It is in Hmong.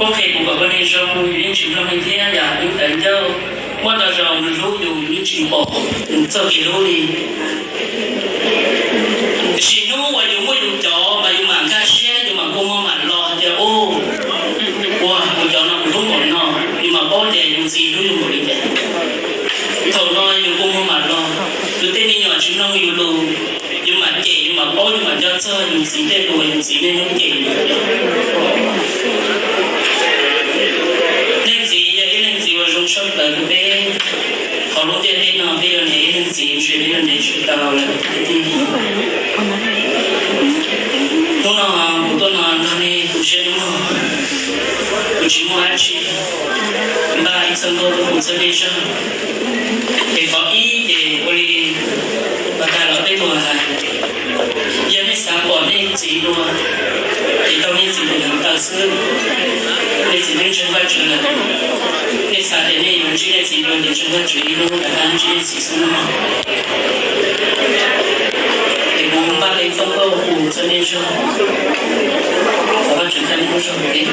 Paub qhia kuv kom koj niag zoo, yus yeej tsis mloog li thiab yom, yus tawv ncauj. Muaj ntau zaus nws hlub yus yeej tsis pom nws txoj kev hlub li. Tiam sis hnub uas yus muaj yus cov mas yus mam nkag siab, yus mam kua muag mam los hais tias, u, ua kuv cov no kuv hlub npaum li no, yus mam paub tias yus txiv hlub yus npaum li cas. Thaum no yus kua muag mam los, yus tej me nyuam tsis mloog yus lus, yus mam cem, yus mam paub, yus mam nco txog yus txiv tej lus uas yus txiv niaj hnub cem yus. Leej txiv yog ib leej txiv uas zoo tshaj plaws rau peb. Hauv lub ntiaj teb no peb yuav nrhiav ib leej txiv ntshe peb yuav nrhiav tsis tau lawm. Hnub no kuv tuaj no nrog nej tu siab hnub no, kuv tsis muaj dab tsi, npaj ib txoj nkauj rau kuv txhua nej zog. Ces qhov ib ces ua li uas tag los peb tuaj hais, yog nej xav pom nej txiv dua, ces tau nej txiv tus neev taw xwb. Nej txiv twb ntseeg Vajtswv lawm, nej xav tias nej yuav ntsib nej txiv dua ces ntseeg Vajtswv ib hnub rov qab ntsib nej txiv xwb no. Ces kuv npaj tau txoj nkauj hu txog nej zog, thov Vajtswv txhawb nej lub zog thiab.